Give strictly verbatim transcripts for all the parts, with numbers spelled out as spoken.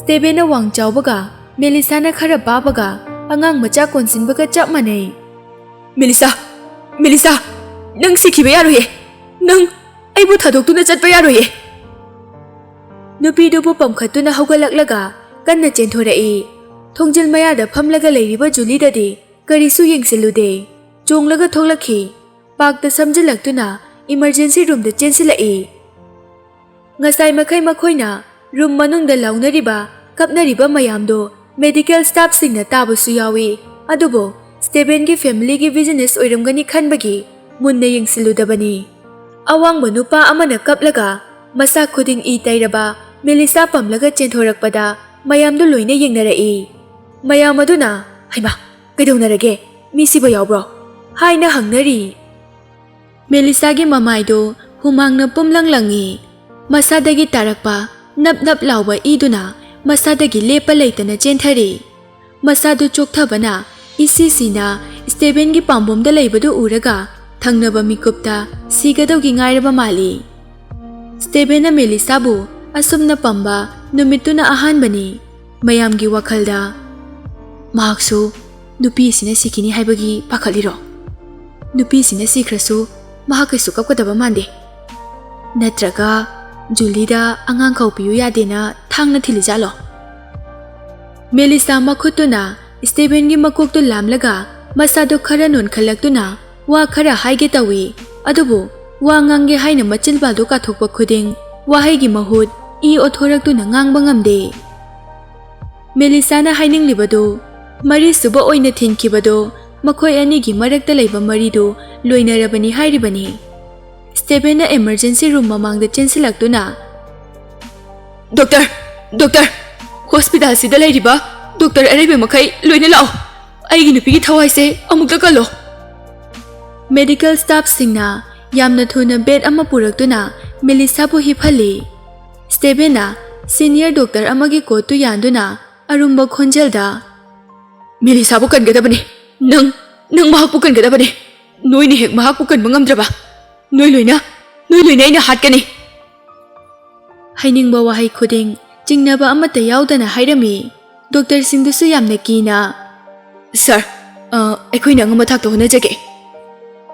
ꯁ꯭ꯇꯦꯕꯦꯟꯅ ꯋꯥꯡ ꯆꯥꯎꯕꯒ ꯃꯦꯂꯤꯁꯥꯅ ꯈꯔ ꯄꯥꯕꯒ ꯑꯉꯥꯡ ꯃꯆꯥ ꯀꯣꯟꯁꯤꯟꯕꯒ ꯆꯞ ꯃꯥꯟꯅꯩ꯫ "ꯃꯦꯂꯤꯁꯥ, ꯃꯦꯂꯤꯁꯥ, ꯅꯪ ꯁꯤꯈꯤꯕ ꯌꯥꯔꯣꯏꯌꯦ꯫ ꯅꯪ ꯑꯩꯕꯨ ꯊꯥꯗꯣꯛꯇꯨꯅ ꯆꯠꯄ ꯌꯥꯔꯣꯏꯌꯦ꯫" ꯅꯨꯄꯤꯗꯨꯕꯨ ꯄꯝꯈꯠꯇꯨꯅ ꯍꯧꯒꯠꯂꯛꯂꯒ ꯀꯟꯅ ꯆꯦꯟꯊꯣꯔꯛꯏ꯫ ꯊꯣꯡꯖꯤꯜ ꯃꯌꯥꯗ ꯐꯝꯂꯒ ꯂꯩꯔꯤꯕ ꯖꯨꯂꯤꯗꯗꯤ ꯀꯔꯤꯁꯨ ꯌꯦꯡꯁꯤꯜꯂꯨꯗꯦ꯫ ꯆꯣꯡꯂꯒ ꯊꯣꯛꯂꯛꯈꯤ꯫ ꯄꯥꯛꯇ ꯁꯝꯖꯤꯜꯂꯛꯇꯨꯅ ꯏꯃꯔꯖꯦꯟꯁꯤ ꯔꯨꯝꯗ ꯆꯦꯟꯁꯤꯜꯂꯛꯏ꯫ ꯉꯁꯥꯏ ꯃꯈꯩ ꯃꯈꯣꯏꯅ ꯔꯨꯝ ꯃꯅꯨꯡꯗ ꯂꯥꯎꯅꯔꯤꯕ, ꯀꯞꯅꯔꯤꯕ ꯃꯌꯥꯝꯗꯨ ꯃꯦꯗꯤꯀꯦꯜ ꯁ꯭ꯇꯥꯐꯁꯤꯡꯅ ꯇꯥꯕꯁꯨ ꯌꯥꯎꯏ꯫ ꯑꯗꯨꯕꯨ ꯁ꯭ꯇꯦꯕꯦꯟꯒꯤ ꯐꯦꯃꯤꯂꯤꯒꯤ ꯕꯤꯖꯤꯅꯦꯁ ꯑꯣꯏꯔꯝꯒꯅꯤ ꯈꯟꯕꯒꯤ ꯃꯨꯟꯅ ꯌꯦꯡꯁꯤꯜꯂꯨꯗꯕꯅꯤ꯫ ꯑꯋꯥꯡꯕ ꯅꯨꯄꯥ ꯑꯃꯅ ꯀꯞꯂꯒ ꯃꯁꯥ ꯈꯨꯗꯤꯡ ꯏ ꯇꯩꯔꯕ ꯃꯦꯂꯤꯁꯥ ꯄꯝꯂꯒ ꯆꯦꯟꯊꯣꯔꯛꯄꯗ ꯃꯌꯥꯝꯗꯨ ꯂꯣꯏꯅ ꯌꯦꯡꯅꯔꯛꯏ꯫ ꯃꯌꯥꯝ ꯑꯗꯨꯅ, "ꯍꯩꯃꯥ, ꯀꯩꯗꯧꯅꯔꯒꯦ? ꯃꯤ ꯁꯤꯕ ꯌꯥꯎꯕ꯭ꯔꯣ?" ꯍꯥꯏꯅ ꯍꯪꯅꯔꯤ꯫ ꯃꯦꯂꯤꯁꯥꯒꯤ ꯃꯃꯥꯏꯗꯨ ꯍꯨꯃꯥꯡꯅ ꯄꯨꯝꯂꯪ ꯂꯪꯉꯤ꯫ ꯃꯁꯥꯗꯒꯤ ꯇꯥꯔꯛꯄ ꯅꯞ ꯅꯞ ꯂꯥꯎꯕ ꯏꯗꯨꯅ ꯃꯁꯥꯗꯒꯤ ꯂꯦꯞꯄ ꯂꯩꯇꯅ ꯆꯦꯟꯊꯔꯤ꯫ ꯃꯁꯥꯗꯨ ꯆꯣꯛꯊꯕꯅ ꯏꯁꯤ ꯁꯤꯅ ꯁ꯭ꯇꯦꯕꯦꯟꯒꯤ ꯄꯥꯝꯕꯣꯝꯗ ꯂꯩꯕꯗꯨ ꯎꯔꯒ ꯊꯪꯅꯕ ꯃꯤꯀꯨꯞꯇ ꯁꯤꯒꯗꯧꯒꯤ ꯉꯥꯏꯔꯕ ꯃꯥꯜꯂꯤ꯫ ꯁ꯭ꯇꯦꯕꯦꯟꯅ ꯃꯦꯂꯤꯁꯥꯕꯨ ꯑꯁꯨꯝꯅ ꯄꯝꯕ ꯅꯨꯃꯤꯠꯇꯨꯅ ꯑꯍꯥꯟꯕꯅꯤ꯫ ꯃꯌꯥꯝꯒꯤ ꯋꯥꯈꯜꯗ, "ꯃꯍꯥꯛꯁꯨ ꯅꯨꯄꯤꯁꯤꯅ ꯁꯤꯈꯤꯅꯤ ꯍꯥꯏꯕꯒꯤ ꯄꯥꯈꯠꯂꯤꯔꯣ? ꯅꯨꯄꯤꯁꯤꯅ ꯁꯤꯈ꯭ꯔꯁꯨ ꯃꯍꯥꯛ ꯀꯩꯁꯨ ꯀꯞꯀꯗꯕ ꯃꯥꯟꯗꯦ꯫ ꯅꯠꯇ꯭ꯔꯒ ꯖꯨꯂꯤꯗ ꯑꯉꯥꯡ ꯈꯥꯎ ꯄꯤꯌꯨ ꯌꯥꯗꯦꯅ ꯊꯥꯡꯅ ꯊꯤꯜꯂꯤꯖꯥꯠꯂꯣ?" ꯃꯦꯂꯤꯁꯥ ꯃꯈꯨꯠꯇꯨꯅ ꯁ꯭ꯇꯦꯕꯦꯟꯒꯤ ꯃꯀꯣꯛꯇꯨ ꯂꯥꯝꯂꯒ ꯃꯁꯥꯗꯨ ꯈꯔ ꯅꯣꯟꯈꯠꯂꯛꯇꯨꯅ ꯋꯥ ꯈꯔ ꯍꯥꯏꯒꯦ ꯇꯧꯏ꯫ ꯑꯗꯨꯕꯨ ꯋꯥ ꯉꯥꯡꯒꯦ ꯍꯥꯏꯅ ꯃꯆꯤꯟꯕꯥꯜꯗꯨ ꯀꯥꯊꯣꯛꯄ ꯈꯨꯗꯤꯡ ꯋꯥꯍꯩꯒꯤ ꯃꯍꯨꯠ ꯏ ꯑꯣꯊꯣꯔꯛꯇꯨꯅ ꯉꯥꯡꯕ ꯉꯝꯗꯦ꯫ ꯃꯦꯂꯤꯁꯥꯅ ꯍꯥꯏꯅꯤꯡꯂꯤꯕꯗꯨ, ꯃꯔꯤꯁꯨꯕ ꯑꯣꯏꯅ ꯊꯤꯟꯈꯤꯕꯗꯨ ꯃꯈꯣꯏ ꯑꯅꯤꯒꯤ ꯃꯔꯛꯇ ꯂꯩꯕ ꯃꯔꯤꯗꯨ ꯂꯣꯏꯅꯔꯕꯅꯤ ꯍꯥꯏꯔꯤꯕꯅꯤ꯫ ꯁ꯭ꯇꯦꯕꯦꯟꯅ ꯏꯃꯔꯖꯦꯟꯁꯤ ꯔꯨꯝ ꯃꯃꯥꯡꯗ ꯆꯦꯟꯁꯤꯜꯂꯛꯇꯨꯅ, "ꯗꯣꯛꯇꯔ, ꯗꯣꯛꯇꯔ, ꯍꯣꯁꯄꯤꯇꯥꯜꯁꯤꯗ ꯂꯩꯔꯤꯕ ꯗꯣꯛꯇꯔ ꯑꯔꯩꯕ ꯃꯈꯩ ꯂꯣꯏꯅ ꯂꯥꯛꯑꯣ꯫ ꯑꯩꯒꯤ ꯅꯨꯄꯤꯒꯤ ꯊꯋꯥꯏꯁꯦ ꯑꯃꯨꯛꯇ ꯀꯜꯂꯣ꯫" ꯃꯦꯗꯤꯀꯦꯜ ꯁ꯭ꯇꯥꯐꯁꯤꯡꯅ ꯌꯥꯝꯅ ꯊꯨꯅ ꯕꯦꯗ ꯑꯃ ꯄꯨꯔꯛꯇꯨꯅ ꯃꯦꯂꯤꯁꯥꯕꯨ ꯍꯤꯞꯍꯜꯂꯤ꯫ ꯁ꯭ꯇꯦꯕꯦꯟꯅ ꯁꯤꯅꯤꯌꯔ ꯗꯣꯛꯇꯔ ꯑꯃꯒꯤ ꯀꯣꯠꯇꯨ ꯌꯥꯟꯗꯨꯅ ꯑꯔꯨꯝꯕ ꯈꯣꯟꯖꯦꯜꯗ, "ꯃꯦꯂꯤꯁꯥꯕꯨ ꯀꯟꯒꯗꯕꯅꯤ꯫ ꯅꯪ, ꯅꯪ ꯃꯍꯥꯛꯄꯨ ꯀꯟꯒꯗꯕꯅꯤ꯫ ꯅꯣꯏꯅ ꯍꯦꯛ ꯃꯍꯥꯛꯄꯨ ꯀꯟꯕ ꯉꯝꯗ꯭ꯔꯕ, ꯅꯣꯏ ꯂꯣꯏꯅ, ꯅꯣꯏ ꯂꯣꯏꯅ ꯑꯩꯅ ꯍꯥꯠꯀꯅꯤ꯫" ꯍꯥꯏꯅꯤꯡꯕ ꯋꯥꯍꯩ ꯈꯨꯗꯤꯡ ꯆꯤꯡꯅꯕ ꯑꯃꯠꯇ ꯌꯥꯎꯗꯅ ꯍꯥꯏꯔꯝꯃꯤ꯫ ꯗꯣꯛꯇꯔꯁꯤꯡꯗꯨꯁꯨ ꯌꯥꯝꯅ ꯀꯤꯅ, "ꯁꯥꯔ, ꯑ, ꯑꯩꯈꯣꯏꯅ ꯑꯉꯝꯕ ꯊꯥꯛꯇ ꯍꯣꯠꯅꯖꯒꯦ꯫"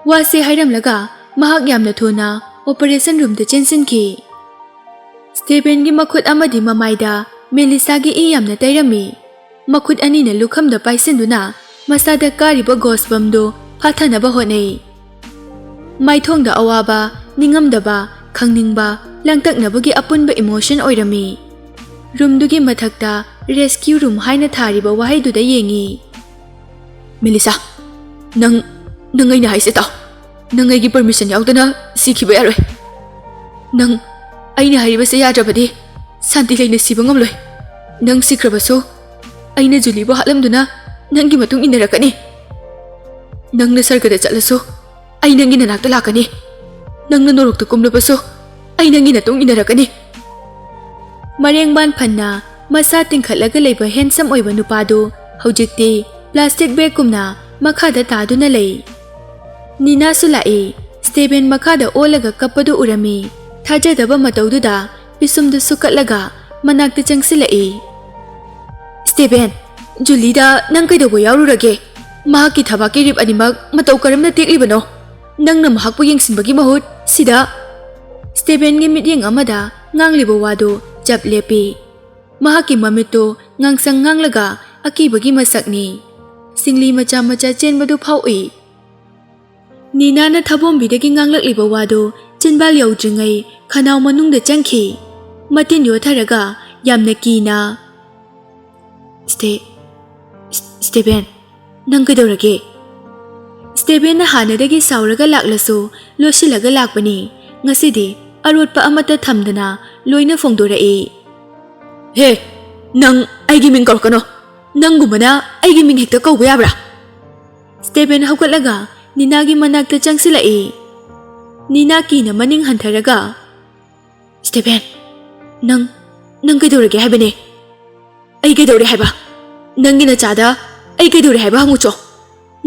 ꯋꯥꯁꯦ ꯍꯥꯏꯔꯝꯂꯒ ꯃꯍꯥꯛ ꯌꯥꯝꯅ ꯊꯨꯅ ꯑꯣꯄꯔꯦꯁꯟ ꯔꯨꯝꯗ ꯆꯦꯟꯁꯤꯟꯈꯤ꯫ ꯁ꯭ꯇꯦꯕꯦꯟꯒꯤ ꯃꯈꯨꯠ ꯑꯃꯗꯤ ꯃꯃꯥꯏꯗ ꯃꯦꯂꯤꯁꯥꯒꯤ ꯏ ꯌꯥꯝꯅ ꯇꯩꯔꯝꯃꯤ꯫ ꯃꯈꯨꯠ ꯑꯅꯤꯅ ꯂꯨꯈꯝꯗ ꯄꯥꯏꯁꯤꯟꯗꯨꯅ ꯃꯁꯥꯗ ꯀꯥꯔꯤꯕ ꯒꯣꯁꯕꯝꯗꯨ ꯐꯥꯊꯅꯕ ꯍꯣꯠꯅꯩ꯫ ꯃꯥꯏꯊꯣꯡꯗ ꯑꯋꯥꯕ, ꯅꯤꯡꯉꯝꯗꯕ, ꯈꯪꯅꯤꯡꯕ, ꯂꯥꯡꯇꯛꯅꯕꯒꯤ ꯑꯄꯨꯟꯕ ꯏꯃꯣꯁꯟ ꯑꯣꯏꯔꯝꯃꯤ꯫ ꯔꯨꯝꯗꯨꯒꯤ ꯃꯊꯛꯇ "ꯔꯦꯁꯀ꯭ꯌꯨ ꯔꯨꯝ" ꯍꯥꯏꯅ ꯊꯥꯔꯤꯕ ꯋꯥꯍꯩꯗꯨꯗ ꯌꯦꯡꯉꯤ꯫ "ꯃꯦꯂꯤꯁꯥ, ꯅꯪ, ꯅꯪ ꯑꯩꯅ ꯍꯥꯏꯁꯦ ꯇꯥꯎ꯫ ꯅꯪ ꯑꯩꯒꯤ ꯄꯔꯃꯤꯁꯟ ꯌꯥꯎꯗꯅ ꯁꯤꯈꯤꯕ ꯌꯥꯔꯣꯏ꯫ ꯅꯪ ꯑꯩꯅ ꯍꯥꯏꯔꯤꯕꯁꯦ ꯌꯥꯗ꯭ꯔꯕꯗꯤ ꯁꯥꯟꯇꯤ ꯂꯩꯅ ꯁꯤꯕ ꯉꯝꯂꯣꯏ꯫ ꯅꯪ ꯁꯤꯈ꯭ꯔꯕꯁꯨ ꯑꯩꯅ ꯖꯨꯂꯤꯕꯨ ꯍꯥꯠꯂꯝꯗꯨꯅ ꯅꯪꯒꯤ ꯃꯇꯨꯡ ꯏꯟꯅꯔꯛꯀꯅꯤ꯫ ꯅꯪꯅ ꯁꯔꯒꯗ ꯆꯠꯂꯁꯨ ꯑꯩ ꯅꯪꯒꯤ ꯅꯅꯥꯛꯇ ꯂꯥꯛꯀꯅꯤ꯫ ꯅꯪꯅ ꯅꯣꯔꯣꯛꯇ ꯀꯨꯝꯂꯕꯁꯨ ꯑꯩ ꯅꯪꯒꯤ ꯃꯇꯨꯡ ꯏꯟꯅꯔꯛꯀꯅꯤ꯫" ꯃꯔꯦꯡꯕꯥꯟ ꯐꯟꯅ ꯃꯁꯥ ꯇꯤꯡꯈꯠꯂꯒ ꯂꯩꯕ ꯍꯦꯟꯁꯝ ꯑꯣꯏꯕ ꯅꯨꯄꯥꯗꯨ ꯍꯧꯖꯤꯛꯇꯤ ꯄ꯭ꯂꯥꯁꯇꯤꯛ ꯕꯦꯒꯀꯨꯝꯅ ꯃꯈꯥꯗ ꯇꯥꯗꯨꯅ ꯂꯩ꯫ ꯅꯤꯅꯥꯁꯨ ꯂꯥꯛꯏ꯫ ꯁ꯭ꯇꯦꯕꯦꯟ ꯃꯈꯥꯗ ꯑꯣꯜꯂꯒ ꯀꯞꯄꯗꯨ ꯎꯔꯝꯃꯤ꯫ ꯊꯥꯖꯗꯕ ꯃꯇꯧꯗꯨꯗ ꯄꯤꯁꯨꯝꯗꯨ ꯁꯨꯛꯀꯠꯂꯒ ꯃꯅꯥꯛꯇ ꯆꯪꯁꯤꯜꯂꯛꯏ꯫ "ꯁ꯭ꯇꯦꯕꯦꯟ, ꯖꯨꯂꯤꯗ ꯅꯪ ꯀꯩꯗꯧꯕ ꯌꯥꯎꯔꯨꯔꯒꯦ? ꯃꯍꯥꯛꯀꯤ ꯊꯕꯥꯛꯀꯤ ꯔꯤꯞ ꯑꯅꯤꯃꯛ ꯃꯇꯧ ꯀꯔꯝꯅ ꯇꯦꯛꯂꯤꯕꯅꯣ? ꯅꯪꯅ ꯃꯍꯥꯛꯄꯨ ꯌꯦꯡꯁꯤꯟꯕꯒꯤ ꯃꯍꯨꯠ ꯁꯤꯗ꯫" ꯁ꯭ꯇꯦꯕꯦꯟꯒꯤ ꯃꯤꯠꯌꯦꯡ ꯑꯃꯗ ꯉꯥꯡꯂꯤꯕ ꯋꯥꯗꯨ ꯆꯞ ꯂꯦꯞꯄꯤ꯫ ꯃꯍꯥꯛꯀꯤ ꯃꯃꯤꯠꯇꯨ ꯉꯥꯡꯁꯪ ꯉꯥꯡꯂꯒ ꯑꯀꯤꯕꯒꯤ ꯃꯁꯛꯅꯤ꯫ ꯁꯤꯡꯂꯤ ꯃꯆꯥ ꯃꯆꯥ ꯆꯦꯟꯕꯗꯨ ꯐꯥꯎꯏ꯫ ꯅꯤꯅꯥꯅ ꯊꯥꯕꯣꯝꯕꯤꯗꯒꯤ ꯉꯥꯡꯂꯛꯂꯤꯕ ꯋꯥꯗꯨ ꯆꯤꯟꯕꯥꯜ ꯌꯧꯗ꯭ꯔꯤꯉꯩ ꯈꯅꯥꯎ ꯃꯅꯨꯡꯗ ꯆꯪꯈꯤ꯫ ꯃꯇꯤꯟ ꯌꯣꯠꯊꯔꯒ ꯌꯥꯝꯅ ꯀꯤꯅ, "ꯁ꯭ꯇꯦ-, ꯁ꯭ꯇꯦꯕꯦꯟ, ꯅꯪ ꯀꯩꯗꯧꯔꯒꯦ?" ꯁ꯭ꯇꯦꯕꯦꯟꯅ ꯍꯥꯟꯅꯗꯒꯤ ꯁꯥꯎꯔꯒ ꯂꯥꯛꯂꯁꯨ ꯂꯣꯠꯁꯤꯜꯂꯒ ꯂꯥꯛꯄꯅꯤ꯫ ꯉꯁꯤꯗꯤ ꯑꯔꯣꯠꯄ ꯑꯃꯠꯇ ꯊꯝꯗꯅ ꯂꯣꯏꯅ ꯐꯣꯡꯗꯣꯔꯛꯏ꯫ "ꯍꯦ, ꯅꯪ ꯑꯩꯒꯤ ꯃꯤꯡ ꯀꯧꯔꯛꯀꯅꯣ꯫ ꯅꯪꯒꯨꯝꯕꯅ ꯑꯩꯒꯤ ꯃꯤꯡ ꯍꯦꯛꯇ ꯀꯧꯕ ꯌꯥꯕ꯭ꯔꯥ?" ꯁ꯭ꯇꯦꯕꯦꯟ ꯍꯧꯒꯠꯂꯒ ꯅꯤꯅꯥꯒꯤ ꯃꯅꯥꯛꯇ ꯆꯪꯁꯤꯜꯂꯛꯏ꯫ ꯅꯤꯅꯥ ꯀꯤꯅ ꯃꯅꯤꯡ ꯍꯟꯊꯔꯒ, "ꯁ꯭ꯇꯦꯕꯦꯟ, ꯅꯪ, ꯅꯪ ꯀꯩꯗꯧꯔꯒꯦ ꯍꯥꯏꯕꯅꯦ?" "ꯑꯩ ꯀꯩꯗꯧꯔꯦ ꯍꯥꯏꯕ? ꯅꯪꯒꯤ ꯅꯆꯥꯗ ꯑꯩ ꯀꯩꯗꯧꯔꯦ ꯍꯥꯏꯕ ꯍꯪꯉꯨꯆꯣ꯫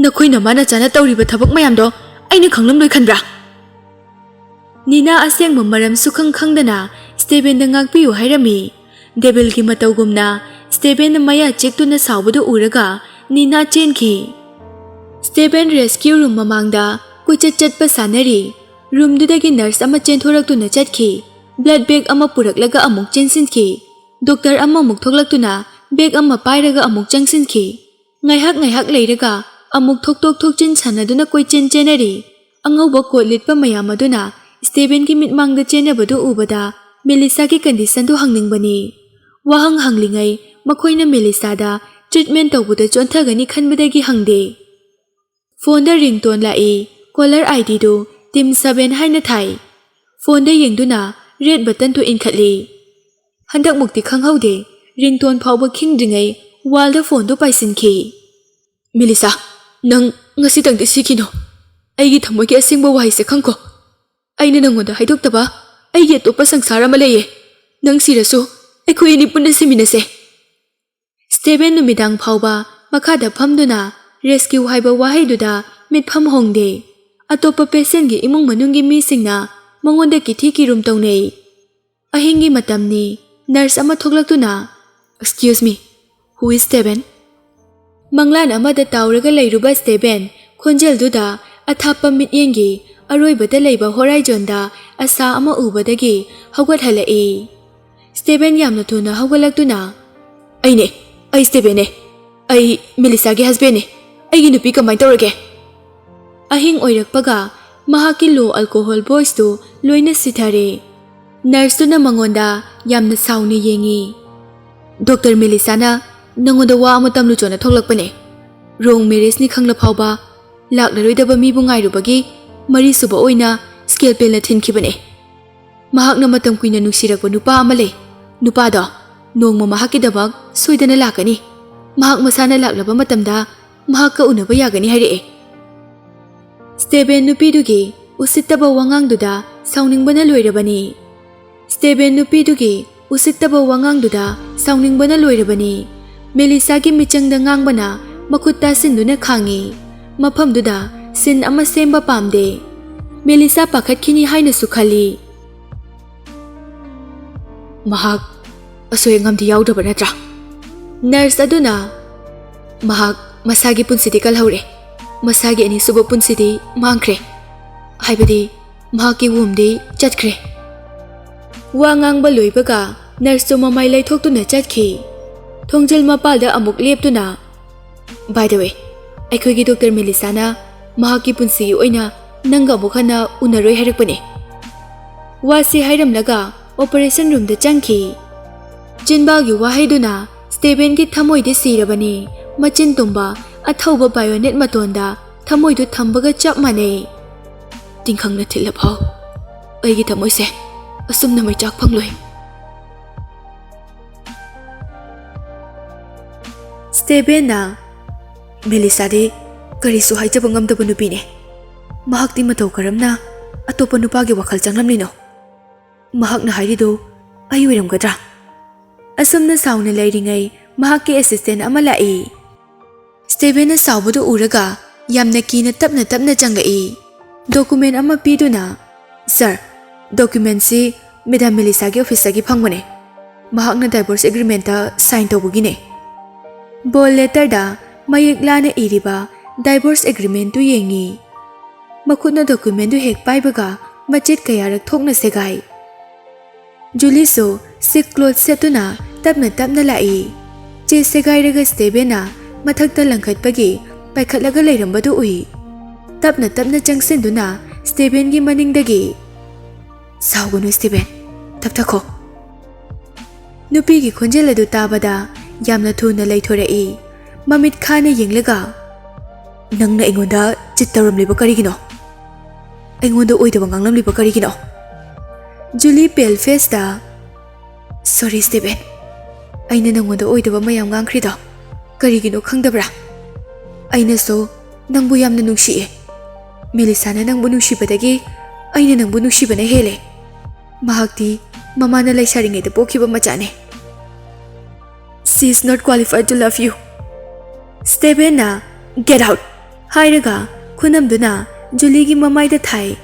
ꯅꯈꯣꯏ ꯅꯃꯥ ꯅꯆꯥꯅ ꯇꯧꯔꯤꯕ ꯊꯕꯛ ꯃꯌꯥꯝꯗꯣ ꯑꯩꯅ ꯈꯪꯂꯝꯂꯣꯏ ꯈꯟꯕ꯭ꯔꯥ?" ꯅꯤꯅꯥ ꯑꯁꯦꯡꯕ ꯃꯔꯝ ꯁꯨꯈꯪ ꯈꯪꯗꯅ ꯁ꯭ꯇꯦꯕꯦꯟꯗ ꯉꯥꯛꯄꯤꯌꯨ ꯍꯥꯏꯔꯝꯃꯤ꯫ ꯗꯦꯕꯤꯜꯒꯤ ꯃꯇꯧꯒꯨꯝꯅ ꯁ꯭ꯇꯦꯕꯦꯟꯅ ꯃꯌꯥ ꯆꯦꯛꯇꯨꯅ ꯁꯥꯎꯕꯗꯨ ꯎꯔꯒ ꯅꯤꯅꯥ ꯆꯦꯟꯈꯤ꯫ ꯁ꯭ꯇꯦꯕꯦꯟ ꯔꯦꯁꯀ꯭ꯌꯨ ꯔꯨꯝ ꯃꯃꯥꯡꯗ ꯀꯣꯏꯆꯠ ꯆꯠꯄ ꯁꯥꯟꯅꯔꯤ꯫ ꯔꯨꯝꯗꯨꯗꯒꯤ ꯅꯔꯁ ꯑꯃ ꯆꯦꯟꯊꯣꯔꯛꯇꯨꯅ ꯆꯠꯈꯤ꯫ ꯕ꯭ꯂꯗ ꯕꯦꯒ ꯑꯃ ꯄꯨꯔꯛꯂꯒ ꯑꯃꯨꯛ ꯆꯦꯟꯁꯤꯟꯈꯤ꯫ ꯗꯣꯛꯇꯔ ꯑꯃꯃꯨꯛ ꯊꯣꯛꯂꯛꯇꯨꯅ ꯕꯦꯒ ꯑꯃ ꯄꯥꯏꯔꯒ ꯑꯃꯨꯛ ꯆꯪꯁꯤꯟꯈꯤ꯫ ꯉꯥꯏꯍꯥꯛ ꯉꯥꯏꯍꯥꯛ ꯂꯩꯔꯒ ꯑꯃꯨꯛ ꯊꯣꯛꯇꯣꯛ ꯊꯣꯛꯆꯤꯟ ꯁꯥꯟꯅꯗꯨꯅ ꯀꯣꯏꯆꯦꯟ ꯆꯦꯟꯅꯔꯤ꯫ ꯑꯉꯧꯕ ꯀꯣꯠ ꯂꯤꯠꯄ ꯃꯌꯥꯝ ꯑꯗꯨꯅ ꯁ꯭ꯇꯦꯕꯦꯟꯒꯤ ꯃꯤꯠꯃꯥꯡꯗ ꯆꯦꯟꯅꯕꯗꯨ ꯎꯕꯗ ꯃꯦꯂꯤꯁꯥꯒꯤ ꯀꯟꯗꯤꯁꯟꯗꯨ ꯍꯪꯅꯤꯡꯕꯅꯤ꯫ ꯋꯥꯍꯪ ꯍꯪꯂꯤꯉꯩ ꯃꯈꯣꯏꯅ ꯃꯦꯂꯤꯁꯥꯗ ꯇ꯭ꯔꯤꯠꯃꯦꯟ ꯇꯧꯕꯗ ꯆꯣꯟꯊꯒꯅꯤ ꯈꯟꯕꯗꯒꯤ ꯍꯪꯗꯦ꯫ ꯐꯣꯟꯗ ꯔꯤꯡꯇꯣꯟ ꯂꯥꯛꯏ꯫ ꯀꯣꯂꯔ ꯑꯥꯏ ꯗꯤꯗꯨ ꯇꯤꯝ ꯁꯚꯦꯟ ꯍꯥꯏꯅ ꯊꯥꯏ꯫ ꯐꯣꯟꯗ ꯌꯦꯡꯗꯨꯅ ꯔꯦꯗ ꯕꯇꯟꯗꯨ ꯏꯟꯈꯠꯂꯤ꯫ ꯍꯟꯗꯛꯃꯨꯛꯇꯤ ꯈꯪꯍꯧꯗꯦ, ꯔꯤꯡꯇꯣꯟ ꯐꯥꯎꯕ ꯈꯤꯡꯗ꯭ꯔꯤꯉꯩ ꯋꯥꯜꯗ ꯐꯣꯟꯗꯨ ꯄꯥꯏꯁꯤꯟꯈꯤ꯫ "ꯃꯦꯂꯤꯁꯥ, ꯅꯪ ꯉꯁꯤꯇꯪꯗꯤ ꯁꯤꯈꯤꯅꯣ꯫ ꯑꯩꯒꯤ ꯊꯃꯣꯏꯒꯤ ꯑꯁꯦꯡꯕ ꯋꯥꯍꯩꯁꯦ ꯈꯪꯀꯣ꯫ ꯑꯩꯅ ꯅꯪꯉꯣꯟꯗ ꯍꯥꯏꯗꯣꯛꯇꯕ ꯑꯩꯒꯤ ꯑꯇꯣꯞꯄ ꯁꯪꯁꯥꯔ ꯑꯃ ꯂꯩꯌꯦ꯫ ꯅꯪ ꯁꯤꯔꯁꯨ ꯑꯩꯈꯣꯏ ꯑꯅꯤ ꯄꯨꯟꯅ ꯁꯤꯃꯤꯟꯅꯁꯦ꯫" ꯁ꯭ꯇꯦꯕꯦꯟ ꯅꯨꯃꯤꯗꯥꯡ ꯐꯥꯎꯕ ꯃꯈꯥꯗ ꯐꯝꯗꯨꯅ ꯔꯦꯁꯀ꯭ꯌꯨ ꯍꯥꯏꯕ ꯋꯥꯍꯩꯗꯨꯗ ꯃꯤꯠꯐꯝ ꯍꯣꯡꯗꯦ꯫ ꯑꯇꯣꯞꯄ ꯄꯦꯁꯦꯟꯒꯤ ꯏꯃꯨꯡ ꯃꯅꯨꯡꯒꯤ ꯃꯤꯁꯤꯡꯅ ꯃꯉꯣꯟꯗ ꯀꯤꯊꯤ ꯀꯤꯔꯨꯝ ꯇꯧꯅꯩ꯫ ꯑꯍꯤꯡꯒꯤ ꯃꯇꯝꯅꯤ꯫ ꯅꯔꯁ ꯑꯃ ꯊꯣꯛꯂꯛꯇꯨꯅ, "Excuse me, who is Steven?" ꯃꯪꯂꯥꯟ ꯑꯃꯗ ꯇꯥꯎꯔꯒ ꯂꯩꯔꯨꯕ ꯁ꯭ꯇꯦꯕꯦꯟ ꯈꯣꯟꯖꯦꯜꯗꯨꯗ ꯑꯊꯥꯞꯄ ꯃꯤꯠꯌꯦꯡꯒꯤ ꯑꯔꯣꯏꯕꯗ ꯂꯩꯕ ꯍꯣꯔꯥꯏꯖꯣꯟꯗ ꯑꯁꯥ ꯑꯃ ꯎꯕꯗꯒꯤ ꯍꯧꯒꯠꯍꯜꯂꯛꯏ꯫ ꯁ꯭ꯇꯦꯕꯦꯟ ꯌꯥꯝꯅ ꯊꯨꯅ ꯍꯧꯒꯠꯂꯛꯇꯨꯅ, "ꯑꯩꯅꯦ, ꯑꯩ ꯁ꯭ꯇꯦꯕꯦꯟꯅꯦ꯫ ꯑꯩ ꯃꯦꯂꯤꯁꯥꯒꯤ ꯍꯁꯕꯦꯟꯅꯦ꯫ ꯑꯩꯒꯤ ꯅꯨꯄꯤ ꯀꯃꯥꯏꯅ ꯇꯧꯔꯒꯦ?" ꯑꯍꯤꯡ ꯑꯣꯏꯔꯛꯄꯒ ꯃꯍꯥꯛꯀꯤ ꯂꯣ ꯑꯜꯀꯣꯍꯣꯜ ꯚꯣꯏꯁꯇꯨ ꯂꯣꯏꯅ ꯁꯤꯊꯔꯦ꯫ ꯅꯔꯁꯇꯨꯅ ꯃꯉꯣꯟꯗ ꯌꯥꯝꯅ ꯁꯥꯎꯅ ꯌꯦꯡꯉꯤ꯫ "ꯗꯣꯛꯇꯔ ꯃꯦꯂꯤꯁꯥꯅ ꯅꯉꯣꯟꯗ ꯋꯥ ꯑꯃ ꯇꯝꯂꯨꯆꯣꯅ ꯊꯣꯛꯂꯛꯄꯅꯦ꯫ ꯔꯣꯡ ꯃꯦꯔꯦꯖꯅꯤ ꯈꯪꯂ ꯐꯥꯎꯕ ꯂꯥꯛꯂꯔꯣꯏꯗꯕ ꯃꯤꯕꯨ ꯉꯥꯏꯔꯨꯕꯒꯤ ꯃꯔꯤꯁꯨꯕ ꯑꯣꯏꯅ ꯁ꯭ꯀꯦꯜꯄꯦꯜꯅ ꯊꯤꯟꯈꯤꯕꯅꯦ꯫ ꯃꯍꯥꯛꯅ ꯃꯇꯝ ꯀꯨꯏꯅ ꯅꯨꯡꯁꯤꯔꯛꯄ ꯅꯨꯄꯥ ꯑꯃ ꯂꯩ꯫ ꯅꯨꯄꯥꯗꯣ ꯅꯣꯡꯃ ꯃꯍꯥꯛꯀꯤꯗꯃꯛ ꯁꯣꯏꯗꯅ ꯂꯥꯛꯀꯅꯤ꯫ ꯃꯍꯥꯛ ꯃꯁꯥꯅ ꯂꯥꯛꯂꯕ ꯃꯇꯝꯗ ꯃꯍꯥꯛꯀ ꯎꯅꯕ ꯌꯥꯒꯅꯤ ꯍꯥꯏꯔꯛꯑꯦ꯫" ꯁ꯭ꯇꯦꯕꯦꯟ ꯅꯨꯄꯤꯗꯨꯒꯤ ꯎꯁꯤꯠꯇꯕ ꯋꯥꯉꯥꯡꯗꯨꯗ ꯁꯥꯎꯅꯤꯡꯕꯅ ꯂꯣꯏꯔꯕꯅꯤ꯫ ꯁ꯭ꯇꯦꯕꯦꯟ ꯅꯨꯄꯤꯗꯨꯒꯤ ꯎꯁꯤꯠꯇꯕ ꯋꯥꯉꯥꯡꯗꯨꯗ ꯁꯥꯎꯅꯤꯡꯕꯅ ꯂꯣꯏꯔꯕꯅꯤ꯫ ꯃꯦꯂꯤꯁꯥꯒꯤ ꯃꯤꯆꯪꯗ ꯉꯥꯡꯕꯅ ꯃꯈꯨꯠ ꯇꯥꯁꯤꯟꯗꯨꯅ ꯈꯥꯡꯉꯤ꯫ ꯃꯐꯝꯗꯨꯗ ꯁꯤꯟ ꯑꯃ ꯁꯦꯝꯕ ꯄꯥꯝꯗꯦ꯫ ꯃꯦꯂꯤꯁꯥ ꯄꯥꯈꯠꯈꯤꯅꯤ ꯍꯥꯏꯅꯁꯨ ꯈꯜꯂꯤ꯫ "ꯃꯍꯥꯛ ꯑꯁꯣꯏ ꯑꯉꯥꯝꯗꯤ ꯌꯥꯎꯗ꯭ꯔꯕ ꯅꯠꯇ꯭ꯔꯥ? ꯅꯔꯁ ꯑꯗꯨꯅ, "ꯃꯍꯥꯛ ꯃꯁꯥꯒꯤ ꯄꯨꯟꯁꯤꯗꯤ ꯀꯜꯍꯧꯔꯦ, ꯃꯁꯥꯒꯤ ꯑꯅꯤꯁꯨꯕ ꯄꯨꯟꯁꯤꯗꯤ ꯃꯥꯡꯈ꯭ꯔꯦ, ꯍꯥꯏꯕꯗꯤ ꯃꯍꯥꯛꯀꯤ ꯋꯨꯝꯗꯤ ꯆꯠꯈ꯭ꯔꯦ"꯫ ꯋꯥ ꯉꯥꯡꯕ ꯂꯣꯏꯕꯒ ꯅꯔꯁꯇꯨ ꯃꯃꯥꯏ ꯂꯩꯊꯣꯛꯇꯨꯅ ꯆꯠꯈꯤ꯫ ꯊꯣꯡꯖꯤꯜ ꯃꯄꯥꯜꯗ ꯑꯃꯨꯛ ꯂꯦꯞꯇꯨꯅ, "By the way, ꯑꯩꯈꯣꯏꯒꯤ ꯗꯣꯛꯇꯔ ꯃꯦꯂꯤꯁꯥꯅ ꯃꯍꯥꯛꯀꯤ ꯄꯨꯟꯁꯤꯒꯤ ꯑꯣꯏꯅ ꯅꯪꯒ ꯑꯃꯨꯛ ꯍꯟꯅ ꯎꯅꯔꯣꯏ ꯍꯥꯏꯔꯛꯄꯅꯦ"꯫ ꯋꯥꯁꯤ ꯍꯥꯏꯔꯝꯂꯒ ꯑꯣꯄꯔꯦꯁꯟ ꯔꯨꯝꯗ ꯆꯪꯈꯤ꯫ ꯆꯤꯟꯕꯥꯜꯒꯤ ꯋꯥꯍꯩꯗꯨꯅ ꯁ꯭ꯇꯦꯕꯦꯟꯒꯤ ꯊꯃꯣꯏꯗꯤ ꯁꯤꯔꯕꯅꯤ꯫ ꯃꯆꯤꯟ ꯇꯨꯝꯕ ꯑꯊꯧꯕ ꯕꯥꯏꯑꯣꯅꯦꯠ ꯃꯇꯣꯟꯗ ꯊꯃꯣꯏꯗꯨ ꯊꯝꯕꯒ ꯆꯞ ꯃꯥꯟꯅꯩ꯫ "ꯇꯤꯡꯈꯪꯅ ꯊꯤꯜꯂꯐꯥꯎ ꯑꯩꯒꯤ ꯊꯃꯣꯏꯁꯦ ꯑꯁꯨꯝꯅ ꯃꯩꯆꯥꯛ ꯐꯪꯂꯣꯏ"꯫ ꯁ꯭ꯇꯦꯕꯦꯟꯅ, "ꯃꯦꯂꯤꯁꯥꯗꯤ ꯀꯔꯤꯁꯨ ꯍꯥꯏꯖꯕ ꯉꯝꯗꯕ ꯅꯨꯄꯤꯅꯦ꯫ ꯃꯍꯥꯛꯇꯤ ꯃꯇꯧ ꯀꯔꯝꯅ ꯑꯇꯣꯞꯄ ꯅꯨꯄꯥꯒꯤ ꯋꯥꯈꯜ ꯆꯪꯂꯝꯂꯤꯅꯣ? ꯃꯍꯥꯛꯅ ꯍꯥꯏꯔꯤꯗꯨ ꯑꯩ ꯑꯣꯏꯔꯝꯒꯗ꯭ꯔꯥ?" ꯑꯁꯨꯝꯅ ꯁꯥꯎꯅ ꯂꯩꯔꯤꯉꯩ ꯃꯍꯥꯛꯀꯤ ꯑꯦꯁꯤꯁꯇꯦꯟ ꯑꯃ ꯂꯥꯛꯏ꯫ ꯁ꯭ꯇꯦꯕꯦꯟꯅ ꯁꯥꯎꯕꯗꯨ ꯎꯔꯒ ꯌꯥꯝꯅ ꯀꯤꯅ ꯇꯞꯅ ꯇꯞꯅ ꯆꯪꯂꯛꯏ꯫ ꯗꯣꯀꯨꯃꯦꯟ ꯑꯃ ꯄꯤꯗꯨꯅ, "ꯁꯥꯔ, ꯗꯣꯀꯨꯃꯦꯟꯁꯤ ꯃꯦꯗꯥꯝ ꯃꯦꯂꯤꯁꯥꯒꯤ ꯑꯣꯐꯤꯁꯇꯒꯤ ꯐꯪꯕꯅꯦ꯫ ꯃꯍꯥꯛꯅ ꯗꯥꯏꯚꯣꯔꯁ ꯑꯦꯒ꯭ꯔꯤꯃꯦꯟꯇ ꯁꯥꯏꯟ ꯇꯧꯕꯒꯤꯅꯦ"꯫ ꯕꯣꯜ ꯂꯦꯇꯔꯗ ꯃꯌꯦꯛ ꯂꯥꯅ ꯏꯔꯤꯕ ꯗꯥꯏꯚꯣꯔꯁ ꯑꯦꯒ꯭ꯔꯤꯃꯦꯟꯇꯨ ꯌꯦꯡꯉꯤ꯫ ꯃꯈꯨꯠꯅ ꯗꯣꯀꯨꯃꯦꯟꯗꯨ ꯍꯦꯛ ꯄꯥꯏꯕꯒ ꯃꯆꯦꯠ ꯀꯌꯥꯔꯛ ꯊꯣꯛꯅ ꯁꯦꯒꯥꯏ꯫ ꯖꯨꯂꯤꯁꯨ ꯁꯤꯛ ꯀ꯭ꯂꯣꯊ ꯁꯦꯠꯇꯨꯅ ꯇꯞꯅ ꯇꯞꯅ ꯂꯥꯛꯏ꯫ ꯆꯦ ꯁꯦꯒꯥꯏꯔꯒ ꯁ꯭ꯇꯦꯕꯦꯟꯅ ꯃꯊꯛꯇ ꯂꯪꯈꯠꯄꯒꯤ ꯄꯥꯏꯈꯠꯂꯒ ꯂꯩꯔꯝꯕꯗꯨ ꯎꯏ꯫ ꯇꯞꯅ ꯇꯞꯅ ꯆꯪꯁꯤꯟꯗꯨꯅ ꯁ꯭ꯇꯦꯕꯦꯟꯒꯤ ꯃꯅꯤꯡꯗꯒꯤ, "ꯁꯥꯎꯒꯅꯨ ꯁ꯭ꯇꯦꯕꯦꯟ, ꯇꯞꯊꯈꯣ"꯫ ꯅꯨꯄꯤꯒꯤ ꯈꯣꯟꯖꯦꯜ ꯑꯗꯨ ꯇꯥꯕꯗ ꯌꯥꯝꯅ ꯊꯨꯅ ꯂꯩꯊꯣꯔꯛꯏ꯫ ꯃꯃꯤꯠ ꯈꯥꯅ ꯌꯦꯡꯂꯒ, "ꯅꯪꯅ ꯑꯩꯉꯣꯟꯗ ꯆꯤꯠ ꯇꯧꯔꯝꯂꯤꯕ ꯀꯔꯤꯒꯤꯅꯣ? ꯑꯩꯉꯣꯟꯗ ꯑꯣꯏꯗꯕ ꯉꯥꯡꯂꯝꯂꯤꯕ ꯀꯔꯤꯒꯤꯅꯣ?" ꯖꯨꯂꯤ ꯄꯦꯜ ꯐꯦꯁꯇ, "ꯁꯣꯔꯤ ꯁ꯭ꯇꯦꯕꯦꯟ, ꯑꯩꯅ ꯅꯪꯉꯣꯟꯗ ꯑꯣꯏꯗꯕ ꯃꯌꯥꯝ ꯉꯥꯡꯈ꯭ꯔꯤꯗꯣ ꯀꯔꯤꯒꯤꯅꯣ ꯈꯪꯗꯕ꯭ꯔꯥ? ꯑꯩꯅꯁꯨ ꯅꯪꯕꯨ ꯌꯥꯝꯅ ꯅꯨꯡꯁꯤꯌꯦ꯫ ꯃꯦꯂꯤꯁꯥꯅ ꯅꯪꯕꯨ ꯅꯨꯡꯁꯤꯕꯗꯒꯤ ꯑꯩꯅ ꯅꯪꯕꯨ ꯅꯨꯡꯁꯤꯕꯅ ꯍꯦꯜꯂꯦ꯫ ꯃꯍꯥꯛꯇꯤ ꯃꯃꯥꯅ ꯂꯩꯁꯥꯔꯤꯉꯩꯗ ꯄꯣꯛꯈꯤꯕ ꯃꯆꯥꯅꯦ꯫ She is not qualified to love you." ꯁ꯭ꯇꯦꯕꯦꯟꯅ, "Get out!" ꯍꯥꯏꯔꯒ ꯈꯨꯅꯝꯗꯨꯅ ꯖꯨꯂꯤꯒꯤ ꯃꯃꯥꯏꯗ ꯊꯥꯏ꯫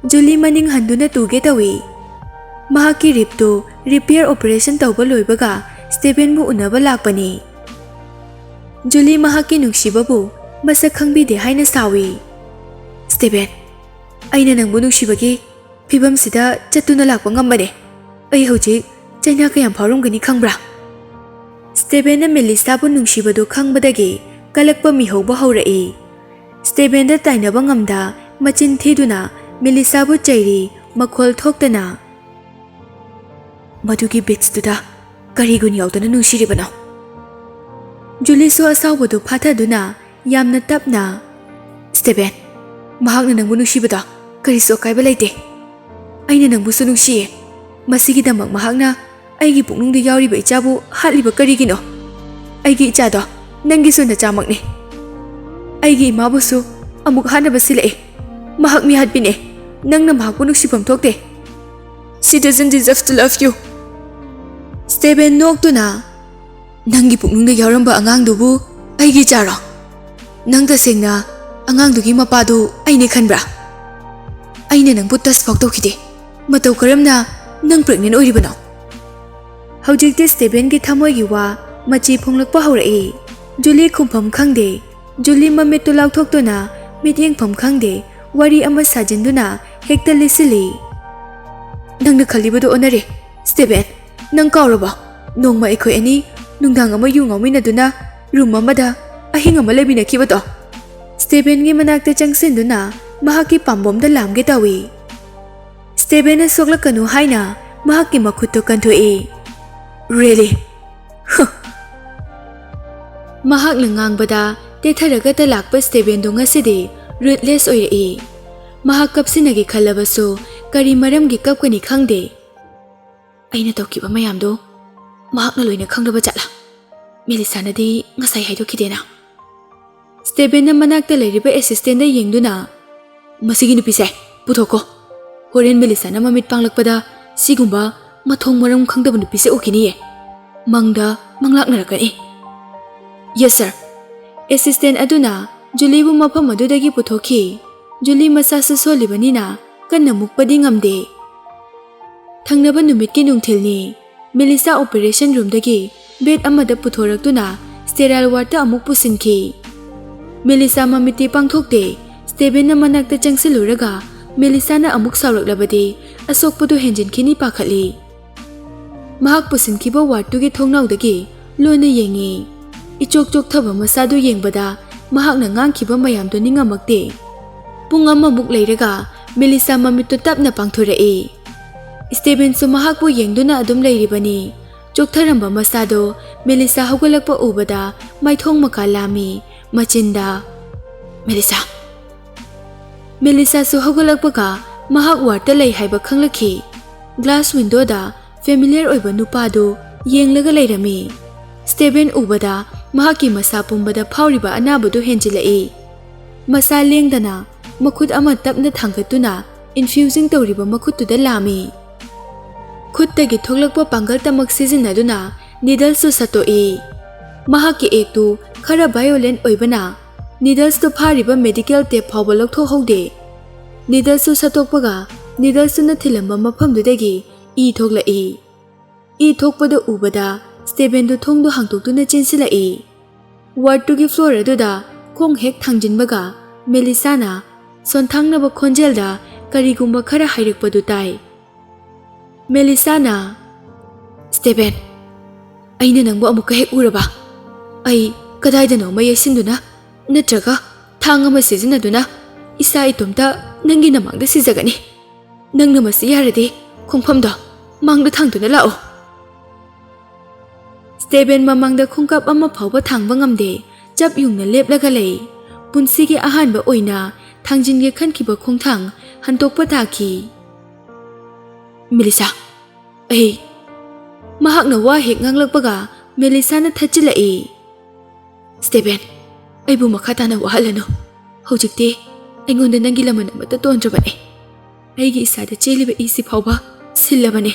ꯖꯨꯂꯤ ꯃꯅꯤꯡ ꯍꯟꯗꯨꯅ ꯇꯨꯒꯦ ꯇꯧꯏ꯫ ꯃꯍꯥꯛꯀꯤ ꯔꯤꯞꯇꯨ ꯔꯤꯄꯤꯌꯔ ꯑꯣꯄꯔꯦꯁꯟ ꯇꯧꯕ ꯂꯣꯏꯕꯒ ꯁ꯭ꯇꯦꯕꯦꯟꯕꯨ ꯎꯅꯕ ꯂꯥꯛꯄꯅꯤ꯫ ꯖꯨꯂꯤ ꯃꯍꯥꯛꯀꯤ ꯅꯨꯡꯁꯤꯕꯕꯨ ꯃꯁꯛ ꯈꯪꯕꯤꯗꯦ ꯍꯥꯏꯅ ꯁꯥꯎꯏ꯫ "ꯁ꯭ꯇꯦꯕꯦꯟ, ꯑꯩꯅ ꯅꯪꯕꯨ ꯅꯨꯡꯁꯤꯕꯒꯤ ꯐꯤꯕꯝꯁꯤꯗ ꯆꯠꯇꯨꯅ ꯂꯥꯛꯄ ꯉꯝꯕꯅꯦ꯫ ꯑꯩ ꯍꯧꯖꯤꯛ ꯆꯩꯅꯥ ꯀꯌꯥꯝ ꯐꯥꯎꯔꯝꯒꯅꯤ ꯈꯪꯕ꯭ꯔꯥ?" ꯁ꯭ꯇꯦꯕꯦꯟꯅ ꯃꯦꯂꯤꯁꯥꯕꯨ ꯅꯨꯡꯁꯤꯕꯗꯨ ꯈꯪꯕꯗꯒꯤ ꯀꯂꯛꯄ ꯃꯤꯍꯧꯕ ꯍꯧꯔꯛꯏ꯫ ꯁ꯭ꯇꯦꯕꯦꯟꯗ ꯇꯥꯏꯅꯕ ꯉꯝꯗ ꯃꯆꯤꯟ ꯊꯤꯗꯨꯅ ꯃꯦꯂꯤꯁꯥꯕꯨ ꯆꯩꯔꯤ, ꯃꯈꯣꯜ ꯊꯣꯛꯇꯅ꯫ "ꯃꯗꯨꯒꯤ ꯕꯤꯠꯁꯇꯨꯗ ꯀꯔꯤ ꯒꯨꯟ ꯌꯥꯎꯗꯅ ꯅꯨꯡꯁꯤꯔꯤꯕꯅꯣ?" ꯖꯨꯂꯤꯁꯨ ꯑꯁꯥꯎꯕꯗꯨ ꯐꯥꯊꯗꯨꯅ ꯌꯥꯝꯅ ꯇꯞꯅ, "ꯁ꯭ꯇꯦꯕꯦꯟ, ꯃꯍꯥꯛꯅ ꯅꯪꯕꯨ ꯅꯨꯡꯁꯤꯕꯗꯣ ꯀꯔꯤꯁꯨ ꯑꯀꯥꯏꯕ ꯂꯩꯇꯦ꯫ ꯑꯩꯅ ꯅꯪꯕꯨꯁꯨ ꯅꯨꯡꯁꯤꯌꯦ꯫ ꯃꯁꯤꯒꯤꯗꯃꯛ ꯃꯍꯥꯛꯅ ꯑꯩꯒꯤ ꯄꯨꯛꯅꯨꯡꯗ ꯌꯥꯎꯔꯤꯕ ꯏꯆꯥꯕꯨ ꯍꯥꯠꯂꯤꯕ ꯀꯔꯤꯒꯤꯅꯣ? ꯑꯩꯒꯤ ꯏꯆꯥꯗꯣ ꯅꯪꯒꯤꯁꯨ ꯅꯆꯥꯃꯛꯅꯤ꯫ ꯑꯩꯒꯤ ꯏꯃꯥꯕꯨꯁꯨ ꯑꯃꯨꯛ ꯍꯥꯠꯅꯕ ꯁꯤꯜꯂꯛꯑꯦ꯫ ꯃꯍꯥꯛ ꯃꯤꯍꯥꯠꯄꯤꯅꯦ꯫ ꯅꯪꯅ ꯃꯍꯥꯛꯄꯨ ꯅꯨꯡꯁꯤꯐꯝ ꯊꯣꯛꯇꯦ꯫ She doesn't deserve to love you." ꯁ꯭ꯇꯦꯕꯦꯟ ꯅꯣꯛꯇꯨꯅ, "ꯅꯪꯒꯤ ꯄꯨꯛꯅꯨꯡꯗ ꯌꯥꯎꯔꯝꯕ ꯑꯉꯥꯡꯗꯨꯕꯨ ꯑꯩꯒꯤ ꯏꯆꯥꯔꯣ? ꯅꯪ ꯇꯁꯦꯡꯅ ꯑꯉꯥꯡꯗꯨꯒꯤ ꯃꯄꯥꯗꯨ ꯑꯩꯅꯦ ꯈꯟꯕ꯭ꯔꯥ? ꯑꯩꯅ ꯅꯪꯕꯨ ꯇꯁ ꯐꯥꯎ ꯇꯧꯈꯤꯗꯦ꯫ ꯃꯇꯧ ꯀꯔꯝꯅ ꯅꯪ ꯄ꯭ꯔꯦꯒꯅꯦꯟ ꯑꯣꯏꯔꯤꯕꯅꯣ?" ꯍꯧꯖꯤꯛꯇꯤ ꯁ꯭ꯇꯦꯕꯦꯟꯒꯤ ꯊꯃꯣꯏꯒꯤ ꯋꯥ ꯃꯆꯤ ꯐꯣꯡꯂꯛꯄ ꯍꯧꯔꯛꯏ꯫ ꯖꯨꯂꯤ ꯈꯨꯝꯐꯝ ꯈꯪꯗꯦ꯫ ꯖꯨꯂꯤ ꯃꯃꯤꯠꯇꯨ ꯂꯥꯎꯊꯣꯛꯇꯨꯅ ꯃꯤꯠ ꯌꯦꯡꯐꯝ ꯈꯪꯗꯦ, ꯋꯥꯔꯤ ꯑꯃ ꯁꯥꯖꯤꯟꯗꯨꯅ ꯍꯦꯛꯇ ꯂꯤꯁꯤꯜꯂꯤ꯫ "ꯅꯪꯅ ꯈꯜꯂꯤꯕꯗꯨ ꯑꯣꯟꯅꯔꯦ, ꯁ꯭ꯇꯦꯕꯦꯟ꯫ ꯅꯪ ꯀꯥꯎꯔꯕꯣ? ꯅꯣꯡꯃ ꯑꯩꯈꯣꯏ ꯑꯅꯤ ꯅꯨꯡꯗꯥꯡ ꯑꯃ ꯌꯨ ꯉꯥꯎꯃꯤꯟꯅꯗꯨꯅ ꯔꯨꯝ ꯑꯃꯗ ꯑꯍꯤꯡ ꯑꯃ ꯂꯩꯃꯤꯟꯅꯈꯤꯕꯗꯣ?" ꯁ꯭ꯇꯦꯕꯦꯟꯒꯤ ꯃꯅꯥꯛꯇ ꯆꯪꯁꯤꯟꯗꯨꯅ ꯃꯍꯥꯛꯀꯤ ꯄꯥꯝꯕꯣꯝꯗ ꯂꯥꯝꯒꯦ ꯇꯧꯏ꯫ ꯁ꯭ꯇꯦꯕꯦꯟꯅ ꯁꯣꯛꯂꯛꯀꯅꯨ ꯍꯥꯏꯅ ꯃꯍꯥꯛꯀꯤ ꯃꯈꯨꯠꯇꯨ ꯀꯟꯊꯣꯛꯏ꯫ "ꯔꯦꯂꯤ!" ꯍ! ꯃꯍꯥꯛꯅ ꯉꯥꯡꯕꯗ ꯇꯦꯊꯔꯒꯇ ꯂꯥꯛꯄ ꯁ꯭ꯇꯦꯕꯦꯟꯗꯣ ꯉꯁꯤꯗꯤ ꯔꯨꯠꯂꯦꯁ ꯑꯣꯏꯔꯛꯏ꯫ ꯃꯍꯥꯛ ꯀꯞꯁꯤꯟꯅꯒꯦ ꯈꯜꯂꯕꯁꯨ ꯀꯔꯤ ꯃꯔꯝꯒꯤ ꯀꯞꯀꯅꯤ ꯈꯪꯗꯦ꯫ "ꯑꯩꯅ ꯇꯧꯈꯤꯕ ꯃꯌꯥꯝꯗꯣ ꯃꯍꯥꯛꯅ ꯂꯣꯏꯅ ꯈꯪꯂꯕ ꯖꯥꯠꯂꯥ? ꯃꯦꯂꯤꯁꯥꯅꯗꯤ ꯉꯁꯥꯏ ꯍꯥꯏꯗꯣꯛꯈꯤꯗꯦꯅ?" ꯁ꯭ꯇꯦꯕꯦꯟꯅ ꯃꯅꯥꯛꯇ ꯂꯩꯔꯤꯕ ꯑꯦꯁꯤꯁꯇꯦꯟꯗ ꯌꯦꯡꯗꯨꯅ, "ꯃꯁꯤꯒꯤ ꯅꯨꯄꯤꯁꯦ ꯄꯨꯊꯣꯛꯈꯣ꯫ ꯍꯣꯔꯦꯟ ꯃꯦꯂꯤꯁꯥꯅ ꯃꯃꯤꯠ ꯄꯥꯡꯂꯛꯄꯗ ꯁꯤꯒꯨꯝꯕ ꯃꯊꯣꯡ ꯃꯔꯝ ꯈꯪꯗꯕ ꯅꯨꯄꯤꯁꯦ ꯎꯈꯤꯅꯤꯌꯦ꯫ ꯃꯪꯗ ꯃꯪꯂꯥꯛꯅꯔꯛꯀꯅꯤ꯫" "Yes, sir." ꯑꯦꯁꯤꯁꯇꯦꯟ ꯑꯗꯨꯅ ꯖꯨꯂꯤꯕꯨ ꯃꯐꯝ ꯑꯗꯨꯗꯒꯤ ꯄꯨꯊꯣꯛꯈꯤ꯫ ꯖꯨꯂꯤ ꯃꯁꯥꯁꯨ ꯁꯣꯜꯂꯤꯕꯅꯤꯅ ꯀꯟꯅ ꯃꯨꯛꯄꯗꯤ ꯉꯝꯗꯦ꯫ ꯊꯪꯅꯕ ꯅꯨꯃꯤꯠꯀꯤ ꯅꯨꯡꯊꯤꯜꯅꯤ꯫ ꯃꯦꯂꯤꯁꯥ ꯑꯣꯄꯔꯦꯁꯟ ꯔꯨꯝꯗꯒꯤ ꯕꯦꯗ ꯑꯃꯗ ꯄꯨꯊꯣꯔꯛꯇꯨꯅ ꯁ꯭ꯇꯦꯔꯥꯏꯜ ꯋꯥꯔꯗꯇ ꯑꯃꯨꯛ ꯄꯨꯁꯤꯟꯈꯤ꯫ ꯃꯦꯂꯤꯁꯥ ꯃꯃꯤꯠꯇꯤ ꯄꯥꯡꯊꯣꯛꯇꯦ꯫ ꯁ꯭ꯇꯦꯕꯦꯟꯅ ꯃꯅꯥꯛꯇ ꯆꯪꯁꯤꯜꯂꯨꯔꯒ ꯃꯦꯂꯤꯁꯥꯅ ꯑꯃꯨꯛ ꯁꯥꯎꯔꯛꯂꯕꯗꯤ ꯑꯁꯣꯛꯄꯗꯨ ꯍꯦꯟꯖꯤꯟꯈꯤꯅꯤ ꯄꯥꯈꯠꯂꯤ꯫ ꯃꯍꯥꯛ ꯄꯨꯁꯤꯟꯈꯤꯕ ꯋꯥꯔꯗꯇꯨꯒꯤ ꯊꯣꯡꯅꯥꯎꯗꯒꯤ ꯂꯣꯟꯅ ꯌꯦꯡꯉꯤ꯫ ꯏꯆꯣꯛ ꯆꯣꯛꯊꯕ ꯃꯁꯥꯗꯨ ꯌꯦꯡꯕꯗ ꯃꯍꯥꯛꯅ ꯉꯥꯡꯈꯤꯕ ꯃꯌꯥꯝꯗꯨ ꯅꯤꯡꯉꯝꯃꯛꯇꯦ꯫ ꯄꯨꯡ ꯑꯃꯃꯨꯛ ꯂꯩꯔꯒ ꯃꯦꯂꯤꯁꯥ ꯃꯃꯤꯠꯇꯨ ꯇꯞꯅ ꯄꯥꯡꯊꯣꯔꯛꯏ꯫ ꯁ꯭ꯇꯦꯕꯦꯟꯁꯨ ꯃꯍꯥꯛꯄꯨ ꯌꯦꯡꯗꯨꯅ ꯑꯗꯨꯝ ꯂꯩꯔꯤꯕꯅꯤ꯫ ꯆꯣꯛꯊꯔꯝꯕ ꯃꯁꯥꯗꯣ ꯃꯦꯂꯤꯁꯥ ꯍꯧꯒꯠꯂꯛꯄ ꯎꯕꯗ ꯃꯥꯏꯊꯣꯡ ꯃꯀꯥ ꯂꯥꯝꯃꯤ꯫ ꯃꯆꯤꯟꯗ, "ꯃꯦꯂꯤꯁꯥ!" ꯃꯦꯂꯤꯁꯥꯁꯨ ꯍꯧꯒꯠꯂꯛꯄꯒ ꯃꯍꯥꯛ ꯋꯥꯔꯗꯇ ꯂꯩ ꯍꯥꯏꯕ ꯈꯪꯂꯛꯈꯤ꯫ ꯒ꯭ꯂꯥꯁ ꯋꯤꯟꯗꯣꯗ ꯐꯦꯃꯤꯂꯤꯌꯔ ꯑꯣꯏꯕ ꯅꯨꯄꯥꯗꯨ ꯌꯦꯡꯂꯒ ꯂꯩꯔꯝꯃꯤ꯫ ꯁ꯭ꯇꯦꯕꯦꯟ ꯎꯕꯗ ꯃꯍꯥꯛꯀꯤ ꯃꯁꯥ ꯄꯨꯝꯕꯗ ꯐꯥꯎꯔꯤꯕ ꯑꯅꯥꯕꯗꯨ ꯍꯦꯟꯖꯤꯜꯂꯛꯏ꯫ ꯃꯁꯥ ꯂꯦꯡꯗꯅ ꯃꯈꯨꯠ ꯑꯃ ꯇꯞꯅ ꯊꯥꯡꯒꯠꯇꯨꯅ ꯏꯟꯐ꯭ꯌꯨꯖꯤꯡ ꯇꯧꯔꯤꯕ ꯃꯈꯨꯠꯇꯨꯗ ꯂꯥꯝꯃꯤ꯫ ꯈꯨꯠꯇꯒꯤ ꯊꯣꯛꯂꯛꯄ ꯄꯥꯡꯒꯜ ꯇꯃꯛ ꯁꯤꯖꯤꯟꯅꯗꯨꯅ ꯅꯤꯗꯜꯁꯇꯨ ꯁꯠꯇꯣꯛꯏ꯫ ꯃꯍꯥꯛꯀꯤ ꯑꯦꯛꯇꯨ ꯈꯔ ꯚꯥꯏꯑꯣꯂꯦꯟ ꯑꯣꯏꯕꯅ ꯅꯤꯗꯜꯁꯇꯨ ꯐꯥꯔꯤꯕ ꯃꯦꯗꯤꯀꯦꯜ ꯇꯦꯞ ꯐꯥꯎꯕ ꯂꯧꯊꯣꯛꯍꯧꯗꯦ꯫ ꯅꯤꯗꯜꯁꯇꯨ ꯁꯠꯇꯣꯛꯄꯒ ꯅꯤꯗꯜꯁꯇꯨꯅ ꯊꯤꯜꯂꯝꯕ ꯃꯐꯝꯗꯨꯗꯒꯤ ꯏ ꯊꯣꯛꯂꯛꯏ꯫ ꯏ ꯊꯣꯛꯄꯗꯨ ꯎꯕꯗ ꯁ꯭ꯇꯦꯕꯦꯟꯗꯨ ꯊꯣꯡꯗꯨ ꯍꯥꯡꯗꯣꯛꯇꯨꯅ ꯆꯦꯟꯁꯤꯜꯂꯛꯏ꯫ ꯋꯥꯔꯗꯇꯨꯒꯤ ꯐ꯭ꯂꯣꯔ ꯑꯗꯨꯗ ꯈꯣꯡ ꯍꯦꯛ ꯊꯥꯡꯖꯤꯟꯕꯒ ꯃꯦꯂꯤꯁꯥꯅ ꯁꯣꯟꯊꯥꯡꯅꯕ ꯈꯣꯟꯖꯦꯜꯗ ꯀꯔꯤꯒꯨꯝꯕ ꯈꯔ ꯍꯥꯏꯔꯛꯄꯗꯨ ꯇꯥꯏ꯫ ꯃꯦꯂꯤꯁꯥꯅ, "ꯁ꯭ꯇꯦꯕꯦꯟ, ꯑꯩꯅ ꯅꯪꯕꯨ ꯑꯃꯨꯛꯀ ꯍꯦꯛ ꯎꯔꯕ, ꯑꯩ ꯀꯗꯥꯏꯗꯅꯣꯃ ꯌꯩꯁꯤꯟꯗꯨꯅ ꯅꯠꯇ꯭ꯔꯒ ꯊꯥꯡ ꯑꯃ ꯁꯤꯖꯤꯟꯅꯗꯨꯅ ꯏꯁꯥ ꯏꯇꯣꯝꯇ ꯅꯪꯒꯤ ꯅꯃꯥꯡꯗ ꯁꯤꯖꯒꯅꯤ꯫ ꯅꯪꯅ ꯃꯁꯤ ꯌꯥꯔꯗꯤ ꯈꯣꯡꯐꯝꯗꯣ ꯃꯥꯡꯗ ꯊꯥꯡꯗꯨꯅ ꯂꯥꯛꯑꯣ꯫" ꯁ꯭ꯇꯦꯕꯦꯟ ꯃꯃꯥꯡꯗ ꯈꯣꯡꯀꯥꯞ ꯑꯃ ꯐꯥꯎꯕ ꯊꯥꯡꯕ ꯉꯝꯗꯦ꯫ ꯆꯞ ꯌꯨꯡꯅ ꯂꯦꯞꯂꯒ ꯂꯩ꯫ ꯄꯨꯟꯁꯤꯒꯤ ꯑꯍꯥꯟꯕ ꯑꯣꯏꯅ ꯊꯥꯡꯖꯤꯟꯒꯦ ꯈꯟꯈꯤꯕ ꯈꯣꯡꯊꯥꯡ ꯍꯟꯗꯣꯛꯄ ꯇꯥꯈꯤ꯫ "ꯃꯦꯂꯤꯁꯥ, ꯑꯩ꯫" ꯃꯍꯥꯛꯅ ꯋꯥ ꯍꯦꯛ ꯉꯥꯡꯂꯛꯄꯒ ꯃꯦꯂꯤꯁꯥꯅ ꯊꯠꯆꯤꯜꯂꯛꯏ꯫ "ꯁ꯭ꯇꯦꯕꯦꯟ, ꯑꯩꯕꯨ ꯃꯈꯥ ꯇꯥꯅ ꯋꯥꯍꯜꯂꯅꯨ꯫ ꯍꯧꯖꯤꯛꯇꯤ ꯑꯩꯉꯣꯟꯗ ꯅꯪꯒꯤ ꯂꯃꯟ ꯑꯃꯠꯇ ꯇꯣꯟꯗ꯭ꯔꯕꯅꯤ꯫ ꯑꯩꯒꯤ ꯏꯁꯥꯗ ꯆꯦꯜꯂꯤꯕ ꯏꯁꯤ ꯐꯥꯎꯕ ꯁꯤꯜꯂꯕꯅꯤ꯫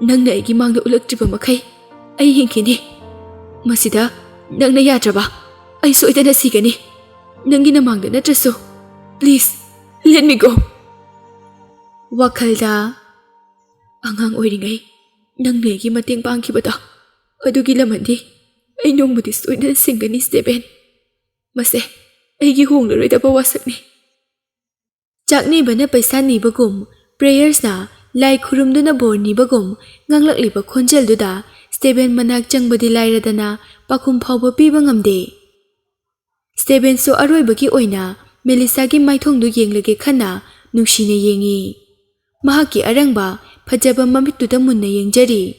ꯅꯪꯅ ꯑꯩꯒꯤ ꯃꯥꯡꯗ ꯎꯠꯂꯛꯇ꯭ꯔꯤꯕ ꯃꯈꯩ ꯑꯩ ꯍꯤꯡꯈꯤꯅꯤ꯫ ꯃꯁꯤꯗ ꯅꯪꯅ ꯌꯥꯗ꯭ꯔꯕ ꯑꯩ ꯁꯣꯏꯗꯅ ꯁꯤꯒꯅꯤ꯫ ꯅꯪꯒꯤ ꯅꯃꯥꯡꯗ ꯅꯠꯇ꯭ꯔꯁꯨ꯫ Please, let me go." ꯋꯥꯈꯜꯗ, ꯑꯉꯥꯡ ꯑꯣꯏꯔꯤꯉꯩ ꯅꯪꯅ ꯑꯩꯒꯤ ꯃꯇꯦꯡ ꯄꯥꯡꯈꯤꯕꯗꯣ, ꯑꯗꯨꯒꯤ ꯂꯃꯟꯗꯤ ꯑꯩ ꯅꯣꯡꯃꯗꯤ ꯁꯣꯏꯗꯅ ꯁꯤꯡꯒꯅꯤ, ꯁ꯭ꯇꯦꯕꯦꯟ꯫ ꯃꯁꯦ ꯑꯩꯒꯤ ꯍꯣꯡꯂꯔꯣꯏꯗꯕ ꯋꯥꯁꯛꯅꯤ꯫ ꯆꯥꯛꯅꯤꯕꯅ ꯄꯩꯁꯥ ꯅꯤꯕꯒꯨꯝ, ꯄ꯭ꯔꯦꯌꯔꯁꯅ ꯂꯥꯏ ꯈꯨꯔꯨꯝꯗꯨꯅ ꯕꯣꯔ ꯅꯤꯕꯒꯨꯝ ꯉꯥꯡꯂꯛꯂꯤꯕ ꯈꯣꯟꯖꯦꯜꯗꯨꯗ ꯁ꯭ꯇꯦꯕꯦꯟ ꯃꯅꯥꯛ ꯆꯪꯕꯗꯤ ꯂꯥꯏꯔꯗꯅ ꯄꯥꯎꯈꯨꯝ ꯐꯥꯎꯕ ꯄꯤꯕ ꯉꯝꯗꯦ꯫ ꯁ꯭ꯇꯦꯕꯦꯟꯁꯨ ꯑꯔꯣꯏꯕꯒꯤ ꯑꯣꯏꯅ ꯃꯦꯂꯤꯁꯥꯒꯤ ꯃꯥꯏꯊꯣꯡꯗꯨ ꯌꯦꯡꯂꯒꯦ ꯈꯟꯅ ꯅꯨꯡꯁꯤꯅ ꯌꯦꯡꯉꯤ꯫ ꯃꯍꯥꯛꯀꯤ ꯑꯔꯪꯕ, ꯐꯖꯕ ꯃꯃꯤꯠꯇꯨꯗ ꯃꯨꯟꯅ ꯌꯦꯡꯖꯔꯤ꯫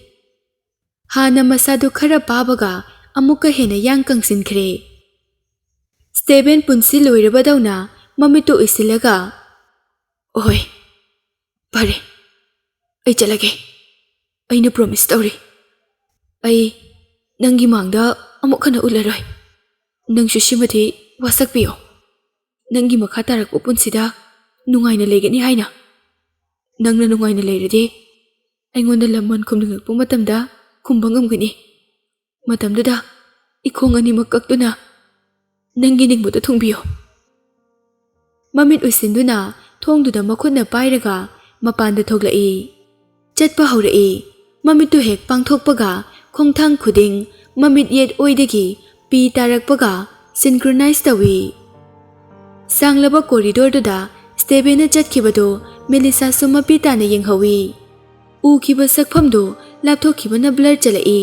ꯍꯥꯟꯅ ꯃꯁꯥꯗꯨ ꯈꯔ ꯄꯥꯕꯒ ꯑꯃꯨꯛꯀ ꯍꯦꯟꯅ ꯌꯥꯡ ꯀꯪꯁꯤꯟꯈ꯭ꯔꯦ꯫ ꯁ꯭ꯇꯦꯕꯦꯟ ꯄꯨꯟꯁꯤ ꯂꯣꯏꯔꯕꯗꯧꯅ ꯃꯃꯤꯠꯇꯨ ꯎꯏꯁꯤꯜꯂꯒ, "ꯑꯣꯍꯣꯏ, ꯐꯔꯦ, ꯑꯩ ꯆꯠꯂꯒꯦ꯫ ꯑꯩꯅ ꯄ꯭ꯔꯣꯃꯤꯁ ꯇꯧꯔꯤ꯫ ꯑꯩ ꯅꯪꯒꯤ ꯃꯥꯡꯗ ꯑꯃꯨꯛ ꯍꯟꯅ ꯎꯠꯂꯔꯣꯏ꯫ ꯅꯪꯁꯨ ꯁꯤꯃꯗꯤ ꯋꯥꯁꯛꯄꯤꯌꯣ꯫ ꯅꯪꯒꯤ ꯃꯈꯥ ꯇꯥꯔꯛꯄ ꯄꯨꯟꯁꯤꯗ ꯅꯨꯡꯉꯥꯏꯅ ꯂꯩꯒꯅꯤ ꯍꯥꯏꯅ꯫ ꯅꯪꯅ ꯅꯨꯡꯉꯥꯏꯅ ꯂꯩꯔꯗꯤ ꯑꯩꯉꯣꯟꯗ ꯂꯃꯟ ꯈꯨꯝꯅꯤꯡꯂꯛꯄ ꯃꯇꯝꯗ ꯈꯨꯝꯕ ꯉꯝꯒꯅꯤ꯫ ꯃꯇꯝꯗꯨꯗ ꯏꯈꯣꯡ ꯑꯅꯤꯃꯛ ꯀꯛꯇꯨꯅ ꯅꯪꯒꯤ ꯅꯤꯡꯕꯗ ꯊꯨꯡꯕꯤꯌꯨ꯫" ꯃꯃꯤꯠ ꯎꯏꯁꯤꯟꯗꯨꯅ ꯊꯣꯡꯗꯨꯗ ꯃꯈꯨꯠꯅ ꯄꯥꯏꯔꯒ ꯃꯄꯥꯟꯗ ꯊꯣꯛꯂꯛꯏ꯫ ꯆꯠꯄ ꯍꯧꯔꯛꯏ꯫ ꯃꯃꯤꯠꯇꯨ ꯍꯦꯛ ꯄꯥꯡꯊꯣꯛꯄꯒ ꯈꯣꯡꯊꯥꯡ ꯈꯨꯗꯤꯡ ꯃꯃꯤꯠ ꯌꯦꯠ ꯑꯣꯏꯗꯒꯤ ꯄꯤ ꯇꯥꯔꯛꯄꯒ ꯁꯤꯟꯀ꯭ꯔꯣꯅꯥꯏꯖ ꯇꯧꯏ꯫ ꯁꯥꯡꯂꯕ ꯀꯣꯔꯤꯗꯣꯔꯗꯨꯗ ꯁ꯭ꯇꯦꯕꯦꯟꯅ ꯆꯠꯈꯤꯕꯗꯨ ꯃꯦꯂꯤꯁꯥꯁꯨ ꯃꯄꯤ ꯇꯥꯅ ꯌꯦꯡꯍꯧꯏ꯫ ꯎꯈꯤꯕ ꯁꯛꯐꯝꯗꯨ ꯂꯥꯞꯊꯣꯛꯈꯤꯕꯅ ꯕ꯭ꯂꯔ ꯆꯠꯂꯛꯏ꯫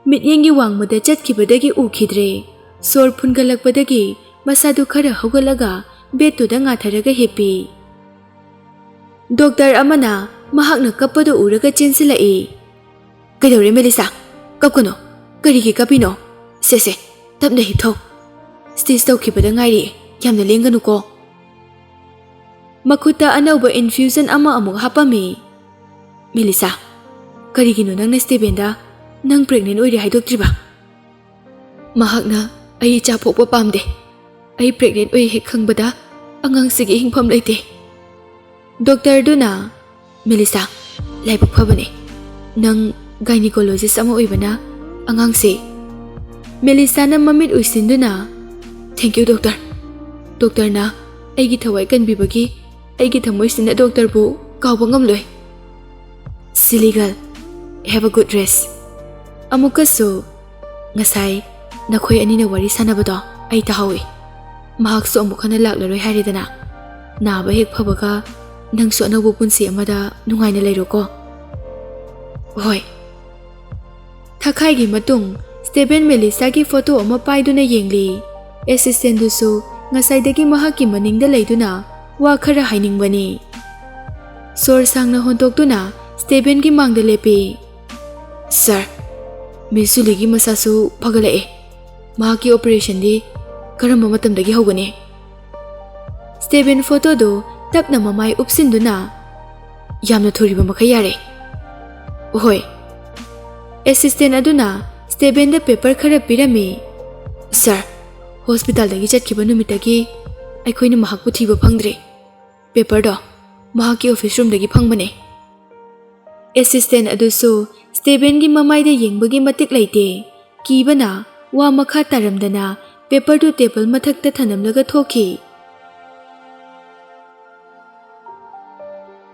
ꯃꯤꯠꯌꯦꯡꯒꯤ ꯋꯥꯡꯃꯗ ꯆꯠꯈꯤꯕꯗꯒꯤ ꯎꯈꯤꯗ꯭ꯔꯦ꯫ ꯁꯣꯔ ꯐꯨꯟꯒꯠꯂꯛꯄꯗꯒꯤ ꯃꯁꯥꯗꯨ ꯈꯔ ꯍꯧꯒꯠꯂꯒ ꯕꯦꯗꯇꯨꯗ ꯉꯥꯊꯔꯒ ꯍꯤꯞꯄꯤ꯫ ꯗꯣꯛꯇꯔ ꯑꯃꯅ ꯃꯍꯥꯛꯅ ꯀꯞꯄꯗꯨ ꯎꯔꯒ ꯆꯦꯟꯁꯤꯜꯂꯛꯏ꯫ "ꯀꯩꯗꯧꯔꯦ ꯃꯦꯂꯤꯁꯥ? ꯀꯞꯀꯅꯨ꯫ ꯀꯔꯤꯒꯤ ꯀꯞꯄꯤꯅꯣ? ꯁꯦ ꯁꯦ, ꯇꯞꯅ ꯍꯤꯞꯊꯧ꯫ ꯁ꯭ꯇꯤꯆ ꯇꯧꯈꯤꯕꯗ ꯉꯥꯏꯔꯤ, ꯌꯥꯝꯅ ꯂꯦꯡꯒꯅꯨꯀꯣ꯫" ꯃꯈꯨꯠꯇ ꯑꯅꯧꯕ ꯏꯟꯐ꯭ꯌꯨꯖꯟ ꯑꯃ ꯑꯃꯨꯛ ꯍꯥꯞꯄꯝꯃꯤ꯫ "ꯃꯦꯂꯤꯁꯥ, ꯀꯔꯤꯒꯤꯅꯣ ꯅꯪꯅ ꯁ꯭ꯇꯦꯕꯦꯟꯗ ꯅꯪ ꯄ꯭ꯔꯦꯒꯅꯦꯟ ꯑꯣꯏꯔꯦ ꯍꯥꯏꯗꯣꯛꯇ꯭ꯔꯤꯕ?" "ꯃꯍꯥꯛꯅ ꯑꯩ ꯏꯆꯥ ꯄꯣꯛꯄ ꯄꯥꯝꯗꯦ꯫ ꯑꯩ ꯄ꯭ꯔꯦꯒꯅꯦꯟ ꯑꯣꯏ ꯍꯦꯛ ꯈꯪꯕꯗ ꯑꯉꯥꯡꯁꯤꯒꯤ ꯍꯤꯡꯐꯝ ꯂꯩꯇꯦ꯫" ꯗꯣꯛꯇꯔꯗꯨꯅ, "ꯃꯦꯂꯤꯁꯥ, ꯂꯥꯏꯕꯛ ꯐꯕꯅꯦ꯫ ꯅꯪ ꯒꯥꯏꯅꯤꯀꯣꯂꯣꯖꯤꯁ ꯑꯃ ꯑꯣꯏꯕꯅ ꯑꯉꯥꯡꯁꯦ꯫" ꯃꯦꯂꯤꯁꯥꯅ ꯃꯃꯤꯠ ꯎꯏꯁꯤꯟꯗꯨꯅ, "Thank you, ꯗꯣꯛꯇꯔ꯫ ꯗꯣꯛꯇꯔꯅ ꯑꯩꯒꯤ ꯊꯋꯥꯏ ꯀꯟꯕꯤꯕꯒꯤ ꯑꯩꯒꯤ ꯊꯃꯣꯏꯁꯤꯅ ꯗꯣꯛꯇꯔꯕꯨ ꯀꯥꯎꯕ ꯉꯝꯂꯣꯏ꯫" Silly girl, have a good rest. ꯑꯃꯨꯛꯀꯁꯨ ꯉꯁꯥꯏ ꯅꯈꯣꯏ ꯑꯅꯤꯅ ꯋꯥꯔꯤ ꯁꯥꯟꯅꯕꯗꯣ ꯑꯩ ꯇꯥꯍꯧꯏ꯫ ꯃꯍꯥꯛꯁꯨ ꯑꯃꯨꯛ ꯍꯟꯅ ꯂꯥꯛꯂꯔꯣꯏ ꯍꯥꯏꯔꯦꯗꯅ꯫ ꯅꯥꯕ ꯍꯦꯛ ꯐꯕꯒ ꯅꯪꯁꯨ ꯑꯅꯧꯕ ꯄꯨꯟꯁꯤ ꯑꯃꯗ ꯅꯨꯡꯉꯥꯏꯅ ꯂꯩꯔꯣꯀꯣ꯫ ꯍꯣꯏ꯫ ꯊꯥꯈꯥꯏꯒꯤ ꯃꯇꯨꯡ ꯁ꯭ꯇꯦꯕꯦꯟ ꯃꯦꯂꯤꯁꯥꯒꯤ ꯐꯣꯇꯣ ꯑꯃ ꯄꯥꯏꯗꯨꯅ ꯌꯦꯡꯂꯤ꯫ ꯑꯦꯁꯤꯁꯇꯦꯟꯗꯨꯁꯨ ꯉꯁꯥꯏꯗꯒꯤ ꯃꯍꯥꯛꯀꯤ ꯃꯅꯤꯡꯗ ꯂꯩꯗꯨꯅ ꯋꯥ ꯈꯔ ꯍꯥꯏꯅꯤꯡꯕꯅꯤ꯫ ꯁꯣꯔ ꯁꯥꯡꯅ ꯍꯣꯟꯗꯣꯛꯇꯨꯅ ꯁ꯭ꯇꯦꯕꯦꯟꯒꯤ ꯃꯥꯡꯗ ꯂꯦꯞꯄꯤ꯫ "ꯁꯥꯔ, ꯃꯤꯁ ꯖꯨꯂꯤꯒꯤ ꯃꯁꯥꯁꯨ ꯐꯒꯠꯂꯛꯑꯦ꯫ ꯃꯍꯥꯛꯀꯤ ꯑꯣꯄꯔꯦꯁꯟꯗꯤ ꯀꯔꯝꯕ ꯃꯇꯝꯗꯒꯤ ꯍꯧꯒꯅꯤ?" ꯁ꯭ꯇꯦꯕꯦꯟ ꯐꯣꯇꯣꯗꯨ ꯇꯞꯅ ꯃꯃꯥꯏ ꯎꯞꯁꯤꯟꯗꯨꯅ, "ꯌꯥꯝꯅ ꯊꯨꯔꯤꯕ ꯃꯈꯩ ꯌꯥꯔꯦ꯫ ꯍꯣꯏ꯫" ꯑꯦꯁꯤꯁꯇꯦꯟ ꯑꯗꯨꯅ ꯁ꯭ꯇꯦꯕꯦꯟꯗ ꯄꯦꯄꯔ ꯈꯔ ꯄꯤꯔꯝꯃꯤ꯫ "ꯁꯥꯔ, ꯍꯣꯁꯄꯤꯇꯥꯜꯗꯒꯤ ꯆꯠꯈꯤꯕ ꯅꯨꯃꯤꯠꯇꯒꯤ ꯑꯩꯈꯣꯏꯅ ꯃꯍꯥꯛꯄꯨ ꯊꯤꯕ ꯐꯪꯗ꯭ꯔꯤ꯫ ꯄꯦꯄꯔꯗꯣ ꯃꯍꯥꯛꯀꯤ ꯑꯣꯐꯤꯁ ꯔꯨꯝꯗꯒꯤ ꯐꯪꯕꯅꯦ꯫" ꯑꯦꯁꯤꯁꯇꯦꯟ ꯑꯗꯨꯁꯨ ꯁ꯭ꯇꯦꯕꯦꯟꯒꯤ ꯃꯃꯥꯏꯗ ꯌꯦꯡꯕꯒꯤ ꯃꯇꯤꯛ ꯂꯩꯇꯦ꯫ ꯀꯤꯕꯅ ꯋꯥ ꯃꯈꯥ ꯇꯥꯔꯝꯗꯅ ꯄꯦꯄꯔꯗꯨ ꯇꯦꯕꯜ ꯃꯊꯛꯇ ꯊꯅꯝꯂꯒ ꯊꯣꯛꯈꯤ꯫